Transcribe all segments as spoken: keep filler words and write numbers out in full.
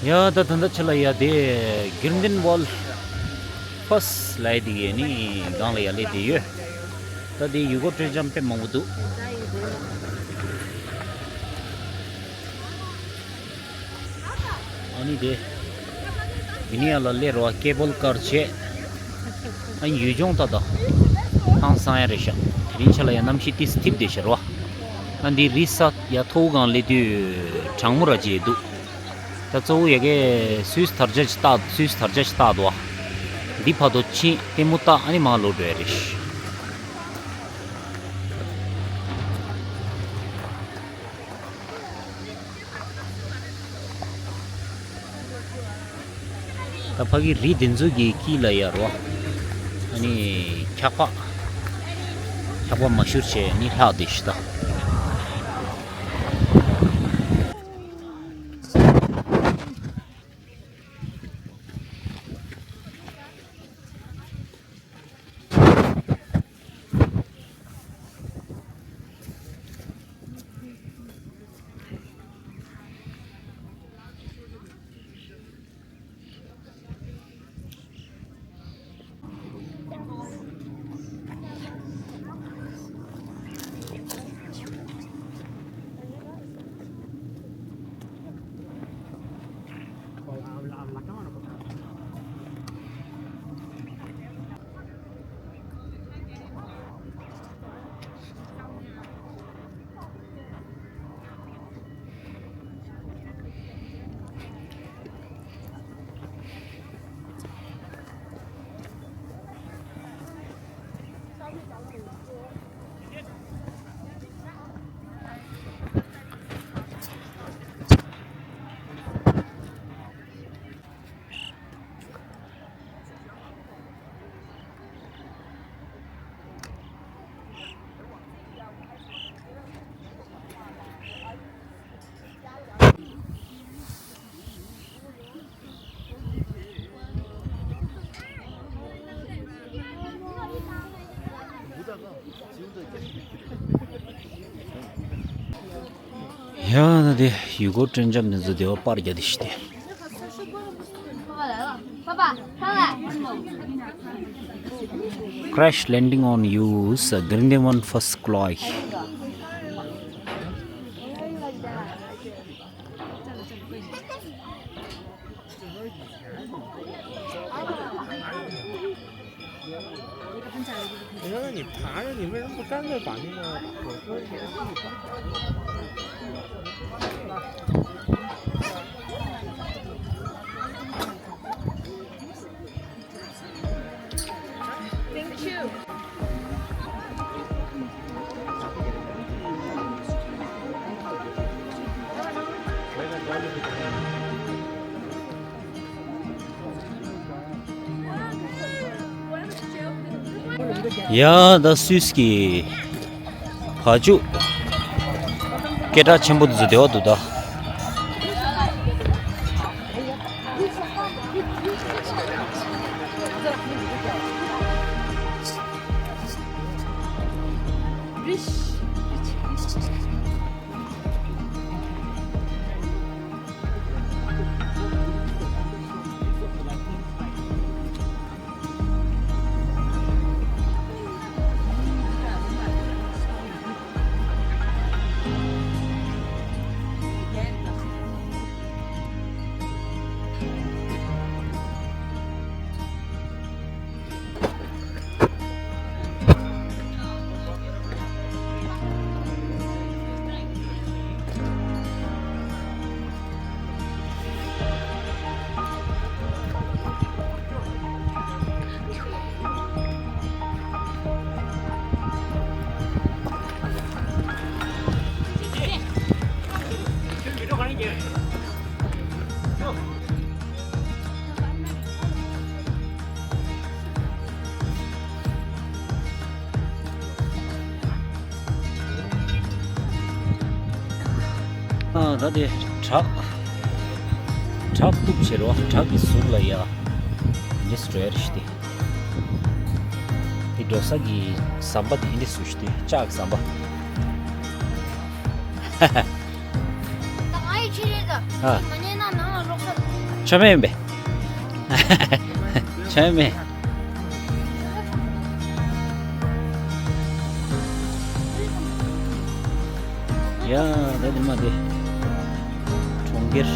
ཡ་ད་ད་ད་ཆ་ལ་ཡ་དེ་གིར་ཌེན་ཝལ་ཕ་སི་ལ་ཡ་དེ་གི་ནི་སྒང་ལ་ཡ་ལེ་དེ་ཡོད། ད་དེ་ཡུལ་སྐོར་སྤྲོ་འཆམ་དཔེ་མང་པོ་འདུག། ཨ་ནི་དེ་མི་ནི་ཡ་ལ་ལེ་རོ་ཀེ་བལ་ཀར་བྱས། ཨ་ནི་ཡུལ་ལྗོངས་ད་ད་ཧང་སང་ཡ་རེད་ཤག། དེ་རིང་ཆ་ལ་ཡ་གནམ་གཤིས་ཏིས་ཐིབ་དེ་ཤར་བ། ཨ་འདི་རི་ས་ཡ་མཐོ་བོ་སྒང་ལེ་དུས་གྲང་མོ་ར་བྱེད་འདུག། ད་གཙོ་བོ་ཡ་གི་སུད་སི་དར་ཆ་ཅིག་བཏགས། སུད་སི་དར་ཆ་ཅིག་བཏགས་འདུག་ཨ། འདི་བར་དུ་ཕྱིན་ལྟད་མོ་བལྟ། ཨ་ནི་མར་ལོག་འགྲོ་ཡ་རེད། ད་ཕ་གི་རི་དེ་ཚོ་གི་དཀྱིལ་ལ་ཡ་རོ། ཨ་ནི་འཁྱག་པ། འཁྱག་པ་མ་ཤོར་བྱས་ནི་ལྷག་བསྡད་ཤག་ད། ཡང་ན་དེ་ཡུལ་སྐོར་སྤྲོ་འཆམ་དེ་ཚོ་དེ་བ་པར་རྒྱག་དེ་ཤི་དེ། Crash landing on you, sir. Grindelwald first class. ཡ་ད་སུད་སི་གི་བ་ཕྱུགས་སྐད་གྲགས་ཆེན་པོ་འདི་ཚོ་བདེ་བ་འདུག་ད། ཨ་ད་དེ་བྲག་བྲག་གཏུབ་བྱེད་རོ། བྲག་གི་ཟུར་ལ་ཡ་ཉེས་འགྲོ་ཡ་རེ་ཞིག་དེ། དེ་འགྲོ་ས་གི་ཟམ་པ་དེ་འདྲ་སུ་ཞིག་དེ་ལྕགས་ཟམ་པ། ད་ང་ཡི་ཆེད་རེད་ད། ཨ། མ་ཉན་ན་ནང་ལ་ལོག་ས་རེད། ཆོ་མེད་ཡིན་པས། ཆོ་མེད། ཡ་ད་དེ་མ་དེ། གྲོང་ཁྱེར།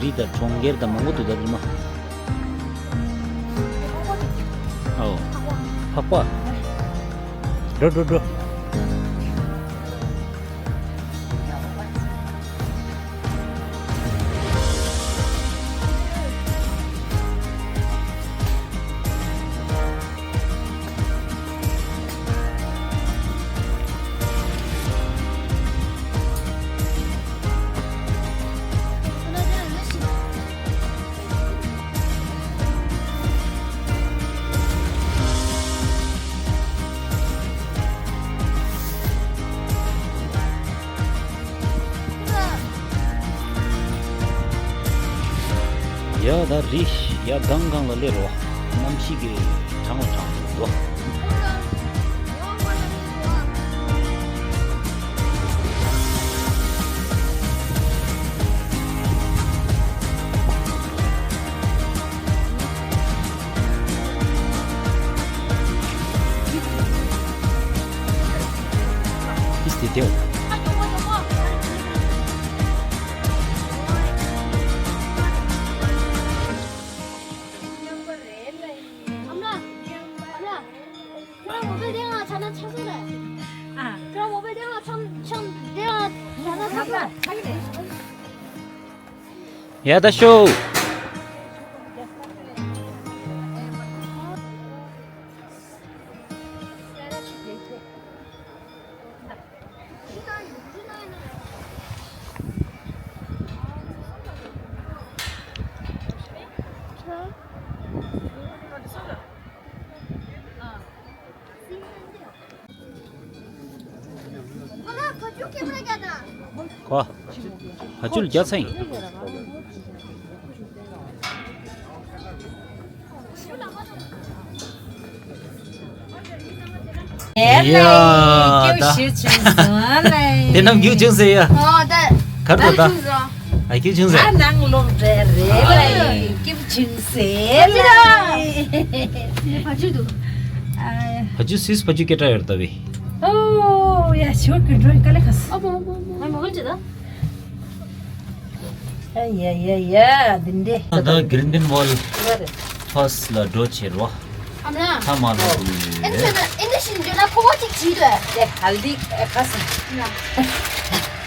རི་དང་གྲོང་ཁྱེར་དང་མང་པོ་འདུག་ད་དེ་མ། ཨོ། འཕགས་པ། འགྲོ་འགྲོ་འགྲོ། ཡ་ད་རི་ཡ་གང་གང་ལ་སླེབས་རོ། གནམ་གཤིས་ཀྱི་གྲང་བ་གྲང་བ་འདུག་ཡ་ད་ཤོག་ཁོ། ཕ་ཆུལ་རྒྱ་ཚ་ཡིན། ཡ། ད། དེ་རྣམས་རྒྱུག་བྱུང་ཟེར་ཡ། ཨོ་ད། གར་དུ་ད། ཨ་རྒྱུག་བྱུང་ཟེར། ཨ་ནང་ལོག་འདྲ་རེད་ལ། རྒྱུག་བྱུང་ཟེར་ལ། ཕ་ཆུལ་འདུག་ཕ་ཆུལ་སུས་ཕ་ཆུལ་སྐད་གྲགས་ཡོད་ད་བི། ཨོ་ཡ་ཞོ་གི་འགྲོ་ག་ལེ་ཁ་སི། ཨ་མོ་མོ་མོ། ཨ་མོ་ག་ཅི་ད། ཡ་ཡ་ཡ་འདི་འདྲེ། ད་གྷི་རིན་ཌན་ཝོལ་ཕ་སི་ལ་འགྲོ་ཆེ་རོ། ཨ་མ། ཐ་མ་ལོ་ཨེ་འདི་ན་ཨེ་འདི་བཞིན་འགྲོ་ན་ཕོ་བ་ཅིག་བྲིས་དོ། དེ་ཧལ་དི་ཁ་སི།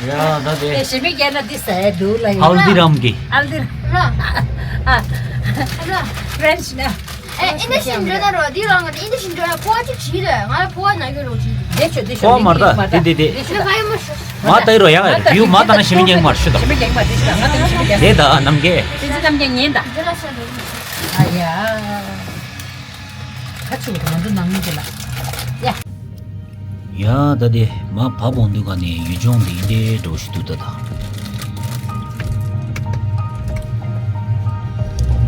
ཡ་ད་དེ། དེ་ཞེ་མི་རྒྱལ་ན་འདི་ཟ་ཡ་འདུག་ལ་ཡིན། ཧལ་དི་རམ་གི། ཧལ་དི་རམ། ཨ་ཨ་ཨ་ཕྲེན་ཆི་ན། ཨེ་ཨིན་ཌི་ཤིན་འགྲོ་ན་རོ། འདི་རང་གི་ཨིན་ཌི་ཤིན་འགྲོ་ན་ཕོ་བ་ཅིག་བྲིས་དོ། ང་ལ་ཕོ་བ་ན་གི་རོ་བྲིས་དོ། དེ་ཆོ་དེ་ཆོ། ཕོ་བ་མ་རེད་ད། དེ་དེ་དེ། དེ་ཆོ་ཕ་ཡུ་མ་ཤོ། མ་ལྟ་ཡི་རོ་ཡ། བིའུ་མ་ལྟ་ན་ཞི་མི་ཉན་མ་ཤོ་ད། ཞི་མི་ཉན་མ་དེ་ཆོ་ད། ང་ལྟ་ན་ཞི་མི་ཉན། དེ་ད་ནམ་གེ། དེ་ཅི་ཙམ་ཀྱང་ཉན་ད། ཨ་ཡ། ཁ་ཆུ་ང་ཚོ་ནང་མི་དེ་ལ། ཡ། ཡ་ད་དེ་མ་བབ་འོང་དུས་ག་ནས་ཡུལ་ལྗོངས་འདི་འདྲའི་འགྲོ་ཞིག་འདུག་ད་ད།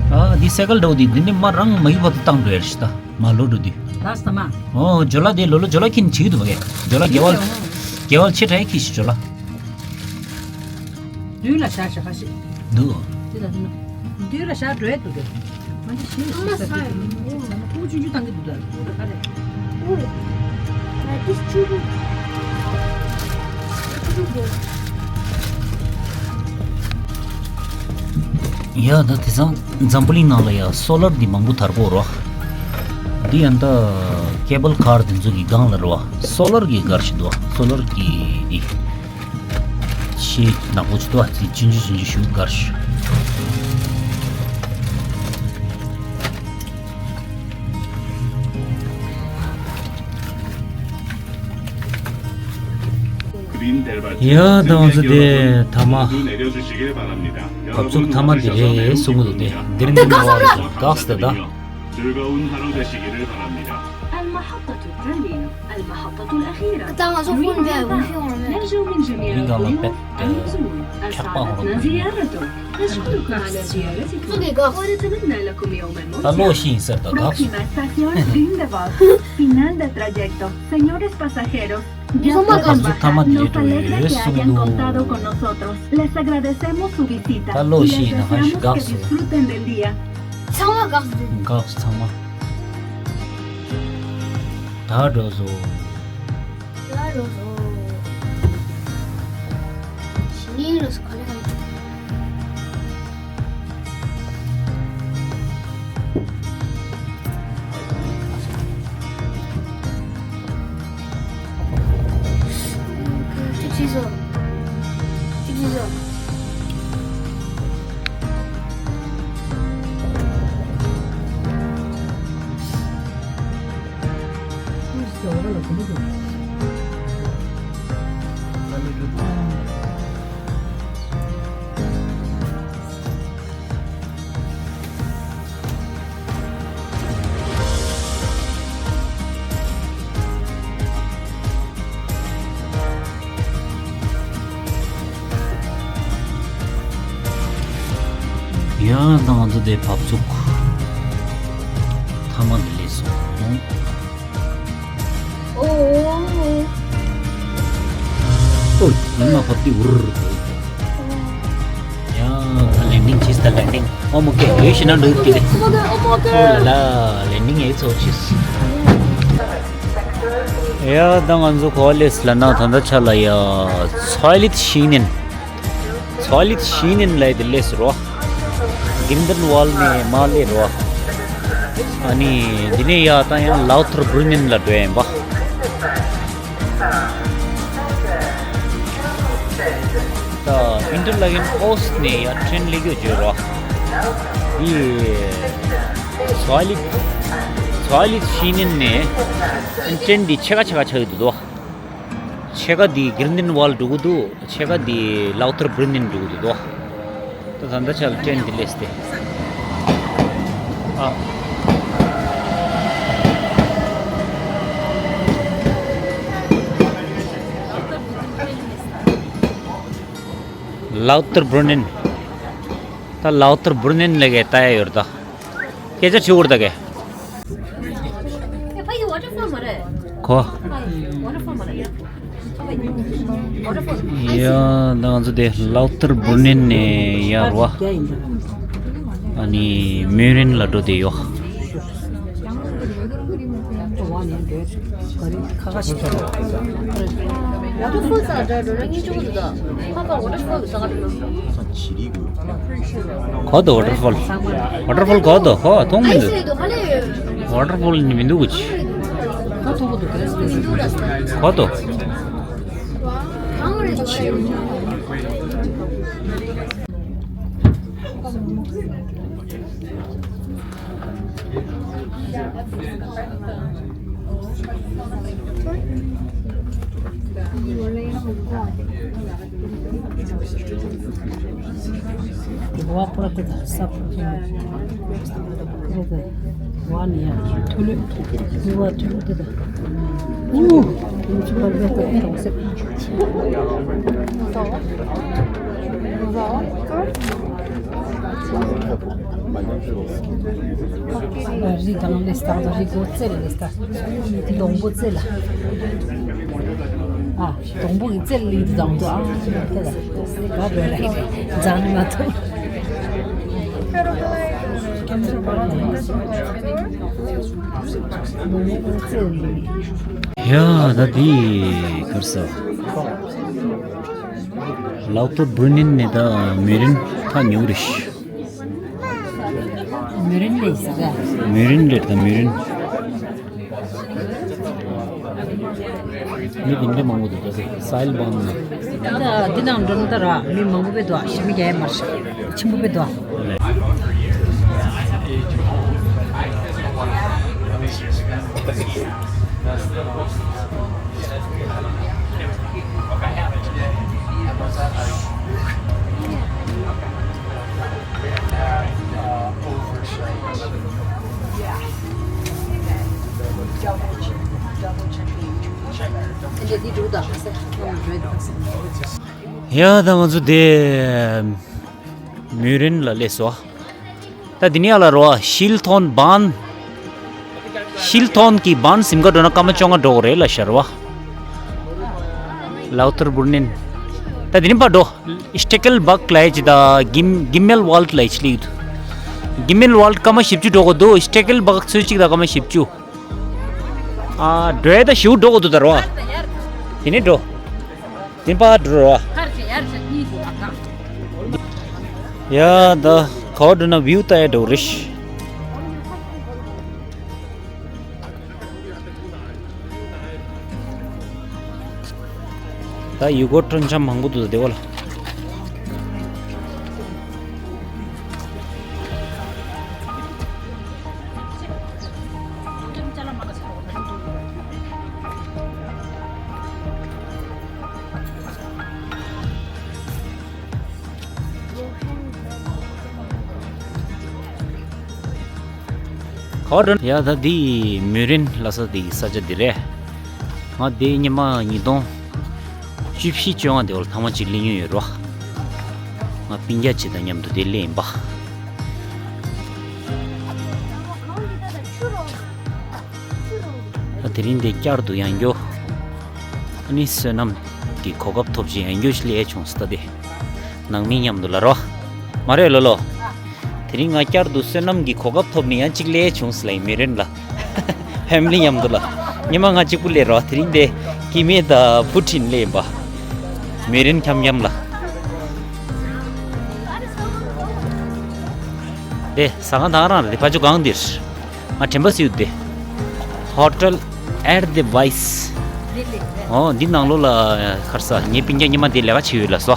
ཨ་འདི་སའི་ཀལ་འདྲ་བོ་འདི་འདི་ནི་མ་རང་མ་ཡུལ་བར་དུ་བཏང་འགྲོ་ཡ་རེད་ཤི་ད། མ་ལོ་འགྲོ་དུས། ལགས་སོ་མ། ཨོ་ཇོ་ལ་དེ་ལོ་ལོ་ཇོ་ལ་ཁྱིན་བྱེད་ཀྱི་འདུག་བ་གས། ཇོ་ལ་རྒྱལ་བ། རྒྱལ་བ་ཆེ་དྲགས་ཁྱི་ཞིག་ཇོ་ལ། དུས་ལ་བཞག་བཞག་ཁ་ཤས། འདུག་དེ་ལ་དེ་ན། དུས་ལ་བཞག་འགྲོ་ཡ་འདུག་གས། ང་ཚོ་ཞིང་ལ་ཞིག་ས་དུས་དུས་ནས་ཚིག་ཟ་ན་ཕྲུ་གུ་ཆུང་ཆུང་བཏང་གི་འདུག་ད་ལྟ་ཁ་རེད། ཨུ། ང་ཏིས་ཆུ་བུ། ཆུ་བུ། ཡ་ད་དེ་སང་འཛམ་བུ་གླིང་ནང་ལ་ཡ་སོ་ལར་འདི་མང་པོ་དར་གོ་རོ། འདི་ཡ་ད་ཀེ་བལ་ཁར་འདི་ཚོ་གི་སྒང་ལ་རོ། སོ་ལར་གི་སྒར་ཞིག་འདུག་སོ་ལར་གི་འདི། ཆེས་ནག་པོ་ཅིག་འདུག་ཨ། དེ་ཆུང་ཆུང་ཆུང་ཆུང་ཞིག་སྒར་ཞིག་ཡ་ད་ང་ཚོ་དེ་ཐ་མ་བབ་ཚུགས་ཐ་མ་དེ་རེད་གསུང་གི་འདུག་དེ་འདིར་འདི་མ་བབ་ཚུགས་གགས་ཏེ་ད། المحطة التالية، المحطة الأخيرة. ད་ང་ཚོ་ཕོན་མེད་ཝི་ཕི་འོང་མེད། نرجو من جميع الضيوف النزول. أسعدتنا زيارتكم. نشكركم على زيارتكم. ونتمنى لكم يوما ممتعا. ད་ལོ་ཤི་ཡིན་ཟེར་ད་གགས། Próxima estación Grindelwald. Final de trayecto. Señores pasajeros. ད་ཚོ་ཐ་མ་དེ་འགྲོ་ཡོད་གསུངས་འདུག་ད་ལོ་ཤི་ན་ཧ་ཤི་དགའ་སོང་། ཚང་མ་དགའ་སོང་། དགའ་སོང་ཚང་མ། ད་འགྲོ་སོང་། ད་འགྲོ་སོང་། ཞི་ནི་རོ་སོ་ག་ལེ་ག་ལེ། གཅིག་བྱས་སོ། གཅིག་བྱས་སོ། ཡ་ད་ང་ཚོ་དེ་བབས་ཚུགས། ཐ་མ་དེ་ལས་སོང་། ཨོ། ཨོ། ཡིན་ན་ཕབ་ཏི་འུར། ཡ་ད་ལེན་ཌིང་བྱས། ད་ལེན་ཌིང་། ཨོ་མོ་ཀེ་ཡོད་ཤི་ན་འགྲིག་གི་རེད། ཨོ་ལ་ལ་ལེན་ཌིང་ཨེ་ཚོགས་བྱས། ཡ་ད་ང་ཚོ་ག་པར་སླེབས་ལབ་ན་ད་ལྟ་ཆ་ལ་ཡ་ཚོའི་ལིད་ཤི་ནན། ཚོའི་ལིད་ཤི་ནན་ལབ་དེ་སླེབས་རོ། གིམ་དན་ཝལ་ནས་མར་སླེབས་རོ། ཨ་ནི་འདི་ནས་ཡ་ད་ཡང་ལའུ་ཐར་བྷུར་ནན་ལ་འགྲོ་ཡིན་པ། ད་ཨིན་ཊར་ལ་ཀེན་ཨོ་སི་ནས་ཡ་ཊེན་སླེབས་རྒྱུ་བརྗོད་རོ། འདི་ཚོའི་ལིད་ཚོའི་ལིད་ཤི་ནན་ནས་ཊེན་འདི་ཕྱེད་ཀ་ཕྱེད་ཀ་ཆགས་ཀྱི་འདུག་དོ། ཕྱེད་ཀ་འདི་གིམ་དན་ཝལ་འགྲོ་གི་འདུག་ཕྱེད་ཀ་འདི་ལའུ་ཐར་བྷུར་ནན་འགྲོ་གི་འདུག་དོ། ད་ད་ལྟ་ཆ་ལ་ཊེན་འདི་སླེབས་ཏེ། ཨ། ལའུ་ཐར་བྷུར་ནན། ད་ལའུ་ཐར་བྷུར་ནན་ལ་གེ་ལྟ་ཡ་ཡོད་རེད་ད། སྐད་ཆ་དྲི་དགོས་རེད་ད་གེ། གོ། ཡ་ད་ང་ཚོ་དེ་ལའུ་ཐར་བྷུར་ནན་ནས་ཡར་བ། ཨ་ནི་མོན་རན་ལ་འགྲོ་བསྡད་ཡོད། ཝ་ཊར་ཕོལ་ས་འདྲ་འགྲོ་ན་སྙིང་རྗེ་པོ་འདུག་ད། ཕ་ཕ་ཝ་ཊར་ཕོལ་གི་ས་ག་འགྲོ་ན། གོ་དོ་ཝ་ཊར་ཕོལ། ཝ་ཊར་ཕོལ་གོ་དོ། གོ་མཐོང་མི་འདུག་ཝ་ཊར་ཕོལ་ནི་མི་འདུག་གི། གོ་དོ། རི་དང་ལས་སྟག་དང་རི་མགོ་རྩེ་ལ་ལས་སྟག་སྡོང་པོ་རྩེ་ལ། ཨ། སྡོང་པོ་གི་རྩེ་ལ་ལིང་དུ་བཏང་འདུག་ཨ། དེ་ལ་ག་འགྲོ་རེད། འཛག་ནི་མ་ཐུབ། སྡོང་པོ་གི་རྩེ་ལ་ལིང་། ཡ་ད་འདི་གར་ས། ལའུ་ཐར་བྷུར་ནན་ནས་ད་མོན་རན་ཕར་ཉོ་རེད། མོན་རན་ལས་ཟེར་ག་མོན་རན་ལས་ད་མོན་རན། མི་འདི་འདྲ་མང་པོ་འདུག་ད་སའིལ་བང་ནས། ད་འདི་ནང་འགྲོ་ན་ད་ར་མི་མང་པོ་དཔེ་འདུག་ཞི་མི་རྒྱ་ཡན་མར་ཆེན་པོ་དཔེ་འདུག་ཡ་ད་ང་ཚོ་དེ་མོན་རན་ལ་སླེབས་སོང་། ད་འདི་ནས་ཡར་ལ་རོ། ཤིལ་ཐོན་བན། ཤིལ་ཐོན་གྱི་བན་གཟིམ་ཁ་འགྲོ་ན་སྐར་མ་བཅོ་ལྔ་འགྲོ་དགོས་རེད་ལབ་ཤག་རོ། Lauterbrunnen. ད་དེ་རིང་པ་འགྲོ། Steckelberg ལ་ཡ་ཅི་ད་Gim- Gimmelwald ལ་ཡ་ཅི་ལིག་འདུག Gimmelwald སྐར་མ་བཞི་བཅུ་འགྲོ་དགོས་འདུག Steckelberg ཚོད་གཅིག་དང་སྐར་མ་བཞི་བཅུ། ཨ་འགྲོ་ཡ་ད་ཞིའུ་འགྲོ་དགོས་འདུག་ད་རོ། དེ་ནས་འགྲོ། དེ་པ་འགྲོ་རོ། ཡ་ད་ག་བ་འགྲོ་ན་བིའུ་ལྟ་ཡ་འགྲོ་རེད། ད་ཡུལ་སྐོར་སྤྲོ་འཆམ་མང་པོ་འདུག་ད་དེ་བ་ལ། ག་བ་འགྲོ་ཡ་ད་འདི་མུན་རེན་ལ་ས་འདི་ས་ཆ་འདི་རེད། ང་འདི་ཉི་མ་ཉིས་སྟོང་བཅུ་བཞི་བཅོ་ལྔ་འདི་བར་ཐང་མ་གཅིག་ལེན་ཡོད་རོ། ང་སྤུན་ཀྱག་ཅིག་དང་མཉམ་དུ་འདི་ལེན་པ། ད་དེ་རིང་འདི་བསྐྱར་དུ་ཡང་སྐྱོ། ཨ་ནི་བསོད་ནམས་ཀྱི་གོ་སྐབས་ཐོབ་ཅིག་ཡང་སྐྱོ་ཞིག་ལས་བྱུང་སོང་ད་དེ། ནང་མི་མཉམ་དུ་ལ་རོ། མ་རེད་ལོ་ལོ། དེ་རིང་ང་བསྐྱར་དུ་བསོད་ནམས་ཀྱི་གོ་སྐབས་ཐོབ་ནས་ཡང་གཅིག་ལས་བྱུང་སོང་ལ་ཡིན་མི་རེད་ལ། ཕེ་མི་ལི་མཉམ་དུ་ལ། ཉི་མ་ང་གཅིག་པུ་ལས་རོ་དེ་རིང་འདི་ཀི་མེ་ད་བུ་ཁྲིན་ལས་ཡིན་པ། མི་རེད་འཁྱམ་འཁྱམ་ལ། དེ་ཟ་ཁང་ད་རང་རེད་ཕ་ཆུ་གང་འདིར། ང་དྲན་པ་སིའུ་དེ། Hotel Erdbeis། ཨོ་འདི་ནང་ལོགས་ལ་ཁར་ས་ངའི་སྤུན་ཀྱག་ཉི་མ་དེ་ལས་ཀ་བྱེད་ཡོད་ལ་སོ།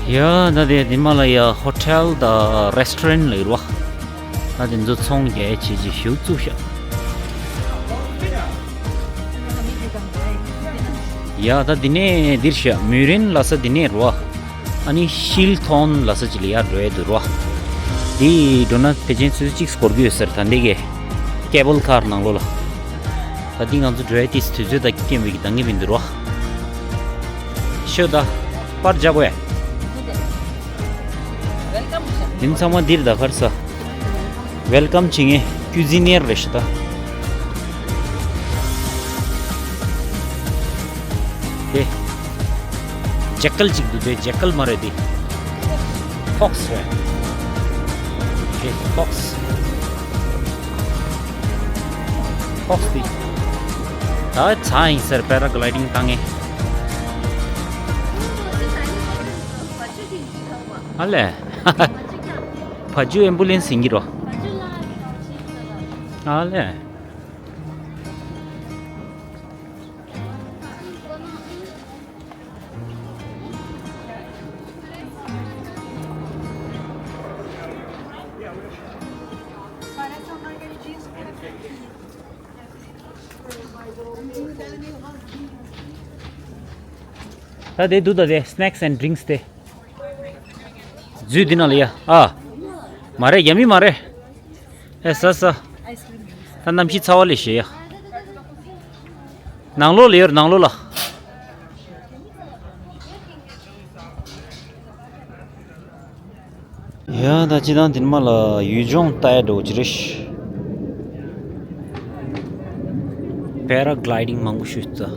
ཡ་ད་དེ་འདི་མ་ལ་ཡ་hotel དང་restaurant ལ་ཡོད་རོ། ད་དེ་ཚོ་ཚོང་རྒྱག་བྱེད་ཀྱི་ཞུགས་བཙུགས་ཤག་ཡ་ད་འདི་ནས་འདིར་ཤག་མུན་རེན་ལ་ས་འདི་ནས་རོ། ཨ་ནི་ཤིལ་ཐོན་ལ་ས་ཅི་ལ་ཡ་འགྲོ་ཡ་འདུག་རོ། འདི་འགྲོ་ན་ཕལ་ཆེར་ཆུ་ཚོད་གཅིག་འགོར་གི་ཡོད་ཟེར་ད་འདི་གས་cable car ནང་ལོགས་ལ། ད་འདི་ང་ཚོ་འགྲོ་ཡ་དེ་དུས་ཚོད་ད་སྐྱེམ་བའི་གི་ད་ངེས་མི་འདུག་རོ། ཤོད་ད། པར་རྒྱག་དགོས། དེ་ཚང་མ་འདིར་ད་ཁར་ས། welcome བྱེད་མཁན་ཀུ་ཛི་ནེར་རེད་ཤག་ད། དེ། ཇེ་ཀལ་ཅིག་འདུག་དེ་ཇེ་ཀལ་མ་རེད་དེ། ཕོག་སི་རེད། དེ་ཕོག་སི། ཕོག་སི་དེ། ད་ཚ་ཡིན་ཟེར་པེ་ར་གི་ལའི་ཌིང་བཏང་ངེ། ཨ་ལས། བ་ཅུ་ཨེམ་བུ་ལེན་སི་ཡིན་གྱི་རོ། ཨ་ལས། ད་དེ་འདུག་ད་དེ་snacks and drinks དེ། འཛུལ་འདི་ན་ལ་ཡ། ཨ། མ་རེད་ཡ་མི་མ་རེད། ཨེ་ས་ས། ད་གནམ་གཤིས་ཚ་བ་ལས་ཞེ་ཡ། ནང་ལོགས་ལ་ཡོད་ནང་ལོགས་ལ། ཡ་ད་ཅི་དང་དེ་མ་ལ་ཡུལ་ལྗོངས་ལྟ་ཡ་འགྲོ་ཅི་རེད། པེ་ར་གི་ལའི་ཌིང་མང་པོ་ཞུས་ཙ།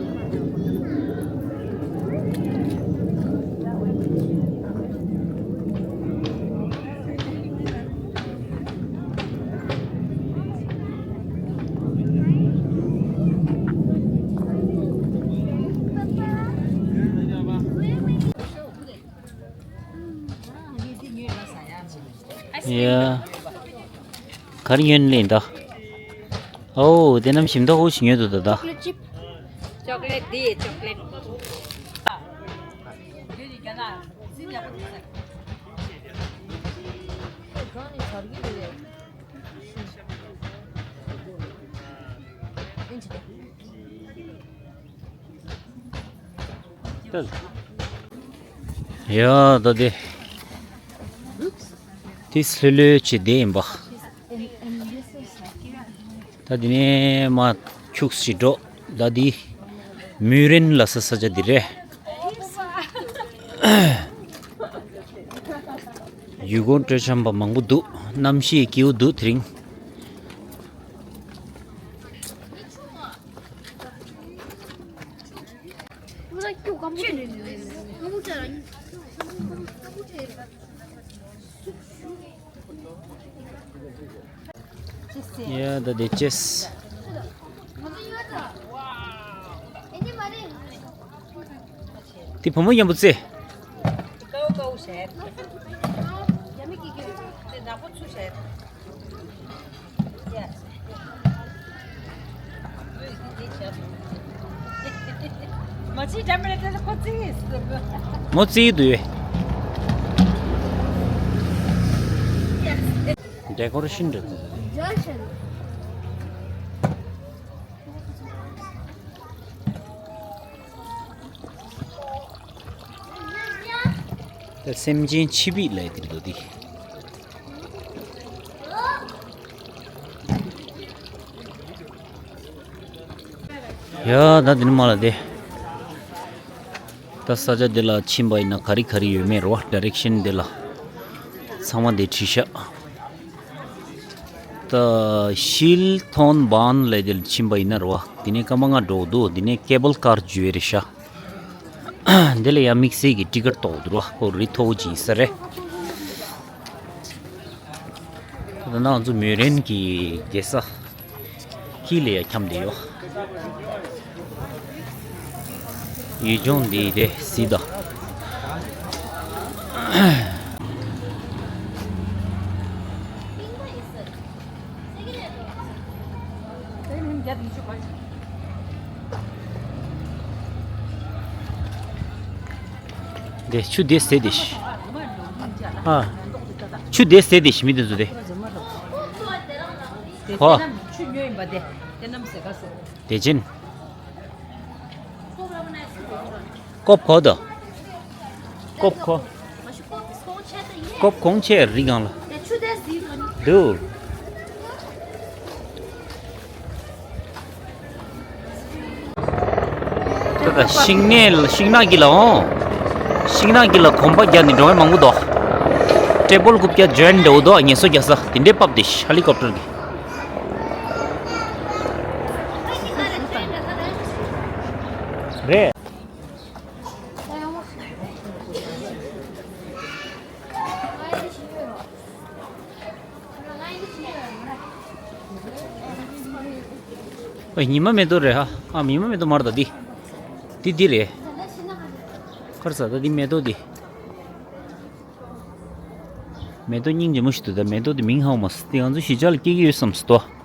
ཡ། གར་ཡོན་ལེན་ད། ཨོ་དེ་རྣམས་ཞིམ་ད་ཧུ་ཞིག་ཉོས་འདུག་ད་ད། Chocolate དེ། Chocolate ཡ་ད་དེ། དེ་སློ་སློ་བྱེད་བསྡད་ཡིན་པ། ད་དེ་ནས་མ་ཁྱུག་ཞིག་འགྲོ། ད་དེ་མུན་རེན་ལ་ས་ས་ཆ་འདི་རེད། ཡུལ་སྐོར་སྤྲོ་འཆམ་པ་མང་པོ་འདུག་གནམ་གཤིས་སྐྱིད་པོ་འདུག་དེ་རིང་། ཡ་ད་དེ་ཅེས། དེ་བུ་མོ་མཉམ་པོ་རྩེ། མོ་རྩེ་འདུག་ཡོད། ཌེ་ཀོ་རེ་ཤིན་རེད། ད་སེམས་ཅན་ཆི་བིད་ལབ་དེ་འདུག་དེ། ཡ་ད་དེ་ནི་མ་ལ་དེ། ད་ས་ཆ་དེ་ལ་ཕྱིན་པ་ཡིན་ན་ག་རེ་ག་རེ་ཡོད་མེད་རེད་བ། ཌའི་རེག་ཤན་དེ་ལ་ཚང་མ་དེ་བྲིས་ཤག་ད་ཤིལ་ཐོན་བཱན་ལབ་དེ་ལ་ཕྱིན་པ་ཡིན་ན་རེད་བ། དེ་ནས་སྐར་མ་ལྔ་འགྲོ་འདུག་དེ་ནས་ཀེ་བལ་ཀར་བརྒྱུད་རེད་ཤག་འདི་ལ་ཡང་དམིགས་བསལ་གྱི་ཊི་ཀེ་ཊི་གཏོང་འདུག་ར། ཁོ་རི་མཐོ་པོ་ཅིག་ཡིན་ས་རེད། ད་ནང་ང་ཚོ་མུའུ་རེན་གྱི་རྒྱལ་ས་ཁི་ལ་ཡ་འཁྱམས་བསྡད་ཡོད། ཡུལ་ལྗོངས་འདི་དེ་གཟིགས་དང་། དེ་ཆུ་དེ་ཟེར་དེ་ཤི། ཨ། ཆུ་དེ་ཟེར་དེ་ཤི་མི་དེ་ཚོ་དེ། ཧོ། དེ་ཅན། ཀོབ་གོ་དོ། ཀོབ་གོ། ཀོབ་གོང་ཆེ་རི་སྒང་ལ། འདུག་ད་ལྟ་ཤིང་ནགས་ཤིང་ནགས་ཀྱི་ལ་འོང་། ཤིང་ནགས་ཀྱི་ལ་གོམ་པ་བརྒྱབ་ནས་འགྲོ་མཁན་མང་པོ་འདུག་ཊེ་བལ་རྐུབ་བཀྱག་ཇོ་ཡན་འདྲ་བོ་འདུག་ངལ་གསོ་རྒྱག་ས་དེ་འདྲའི་བབས་ཏེ་ཧེ་ལི་ཀོབ་ཊར་གྱི། རེད། ཨེ། ཉི་མ་མེ་ཏོག་རེད་ཧ། ཨ། ཉི་མ་མེ་ཏོག་མ་རེད་ད་འདི། འདི་འདི་རེད། ཁར་ས་ད་འདི་མེ་ཏོག་འདི། མེ་ཏོག་སྙིང་རྗེ་མོ་ཞིག་འདུག་ད་མེ་ཏོག་འདི་མིང་ཧ་གོ་མ་སོང་། འདི་ང་ཚོ་གཞིས་ཆགས་ལ་སྐྱེ་གི་ཡོད་བསམ་སོང་ད།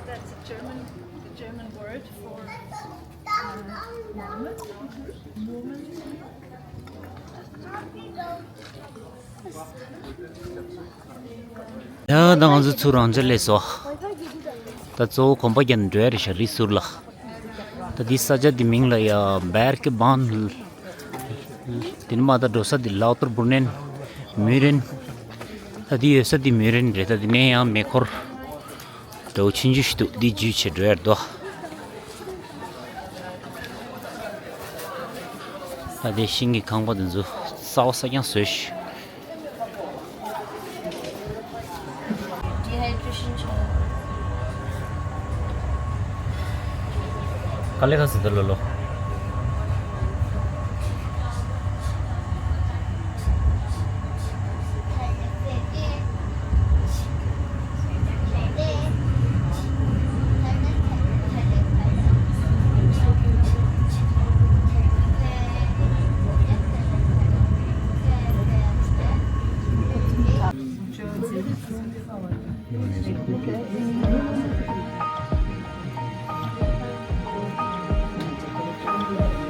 That's a German, the German word for, uh, moment. Moment. ཡ་ད་ང་ཚོ་ཚུར་རང་ཅག་སླེབས་སོང་། ད་གཙོ་བོ་གོམ་པ་རྒྱག་ནས་འགྲོ་ཡ་རེད་ཤག་རི་ཟུར་ལ། ད་འདི་ས་ཆ་འདི་མིང་ལ་ཡ་བེར་ཀེ་བཱན། དེ་ནས་མ་ད་འགྲོ་ས་འདི་ལའོ་ཏུར་བུར་ནན། མུའུ་རེན། ད་འདི་ཡོད་ས་འདི་མུའུ་རེན་རེད། ད་འདི་ནས་ཡང་མེ་འཁོར་འདྲ་བོ་ཆུང་ཆུང་ཞིག་འདུག་འདི་བརྒྱུད་བྱས་འགྲོ་ཡ་རེད་དོ། ད་དེ་ཤིང་གི་ཁང་པ་དེ་ཚོ་གསར་པ་གསར་རྐྱང་བཟོས་ཤག Dehydration ཆེ། ག་ལེ་ག་ཟེར་ད་ལོ་ལོ།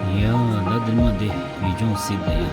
ཡ་ད་འདིར་མ་འདི་ཡུལ་ལྗོངས་སྲིད་དེ་ཡ།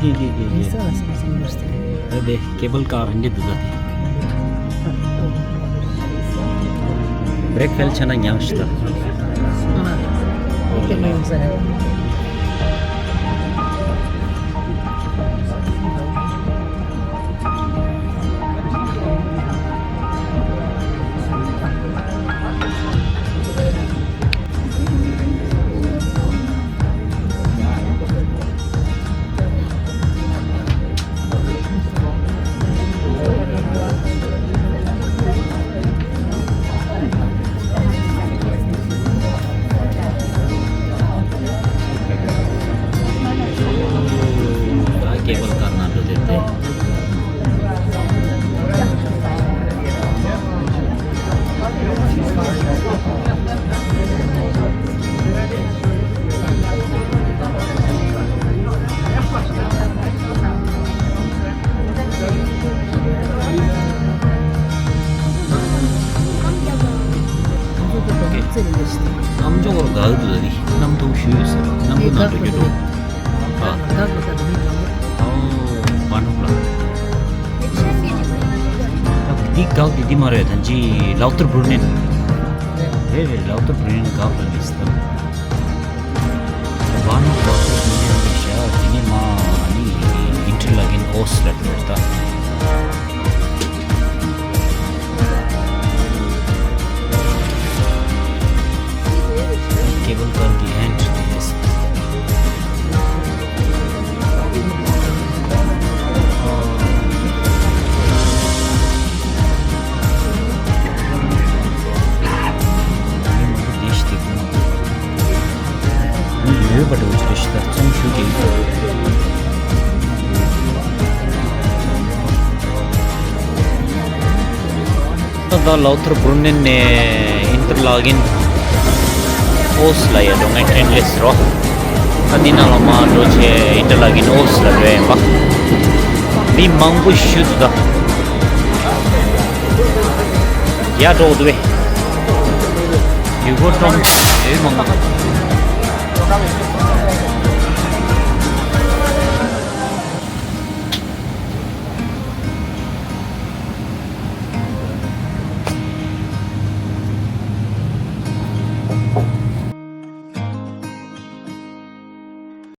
ཀྱེ་ཀྱེ་ཀྱེ་ཀྱེ། རེད་དེ། ཀེ་བལ་ཀར་འདི་འདུག་ག་དེ། བྷེ་རེག་ཕེལ་ཆ་ན་ཉག་ཤི་ད། ཀེ་བལ་ཀར་ནང་འགྲོ་དེ་དེ། གནམ་ལྕོག་ར་འགག་འདུག་ལ་རི་གནམ་ཐུག་ཞུ་ཡོད་ཟེར་གནམ་ཐུག་ནང་འགྲོ་རྒྱུ་འགྲོ། ཨ། འོ། བ་ནུབ་ལ། ད་འདི་འགག་འདི་འདི་མ་རེད། ད་ཅི་ལའོ་ཐར་བྷུ་རུ་ནན། རེད་རེད། ལའོ་ཐར་བྷུ་རུ་ནན་འགག་ལ་རེད་ཟེར། བ་ནུབ་ལའོ་ཐར་བྷུ་རུ་ནན་རེད་ཤག་དེ་ནས་མ་ནི་ཨིན་ཊར་ལ་ཀེན་ཨོ་སི་ལ་འགྲོ་ད། ཀེ་བལ་ཀར་གྱི་ཧེན་ཌི་རེད། མི་མང་པོ་བསྡད་ཤི་དེ་དགོས་མ་རེད། མི་ཡོད་པ་འདྲ་བོ་ཅིག་རེད་ཤི། ད་བཙོང་ཞུ་གི་ཡོད། ད་ལྟ་ལའོ་ཐར་བྷུ་རུ་ནན་ནས་ཨིན་ཊར་ལ་ཀེན་ཨོ་སི་ལ་ཡ་འགྲོ་ངེས་ཊེན་ལེ་སི་རོ། ད་འདི་ནང་ལ་མ་འགྲོ་ཆེ་ཨིན་ཊར་ལ་ཀེན་ཨོ་སི་ལ་འགྲོ་ཡིན་པ། མི་མང་པོ་ཞུ་འདུག་ད། ཡ་འགྲོ་འདུག་བས། ཡུལ་སྐོར་སྟོང་ཡོད་མང་མང་།